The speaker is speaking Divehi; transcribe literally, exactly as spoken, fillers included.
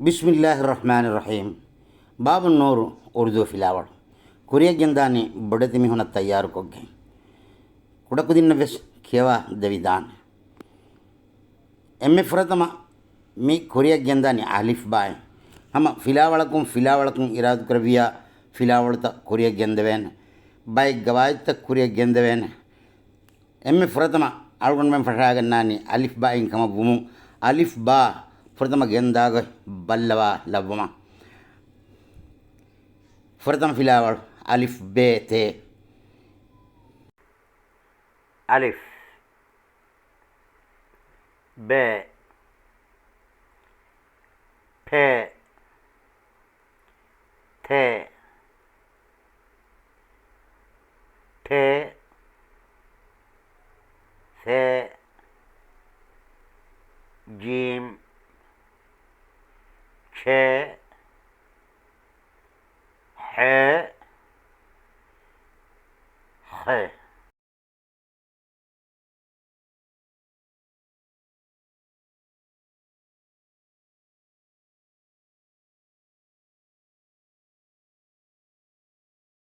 ބިސްމިއްލާހި ރަޙްމާނި ރަޙީމް. ބާބުން ނޫރު އުރުދޫ ފިލާވަޅު. ކުރިއަށް ގެންދާނީ ބޮޑެތި މީހުނަށް ތައްޔާރުކޮށްގެން. ކުޑަކުދިންނަށް ވެސް ކިޔަވާ ދެވިދާނެ. އެންމެ ފުރަތަމަ މި ކުރިއަށް ގެންދާނީ އަލިފް ބާއިން. ހަމަ ފިލާވަޅަކުން ފިލާވަޅަކުން އިރާދަކުރެއްވިޔާ ފިލާވަޅުތައް ކުރިއަށް ގެންދެވޭނެ. ބައެއް ގަވާއިދުތައް ކުރިއަށް ގެންދެވޭނެ. އެންމެ ފުރަތަމަ އަޅުގަނޑުމެން ފަށާގަންނާނީ އަލިފް ބާއިން ކަމަށް ވުމުން، އަލިފް ބާ ފުރަތަމަ ގެންދާ ގޮތް ބައްލަވާ ލައްވަމާ. ފުރަތަމަ ފިލާވަޅު އަލިފް ބޭ ތޭ. އަލިފް، ބޭ، ޕޭ، ތޭ، ޓޭ، ސޭ، ޖީމް، ޗޭ، ހޭ،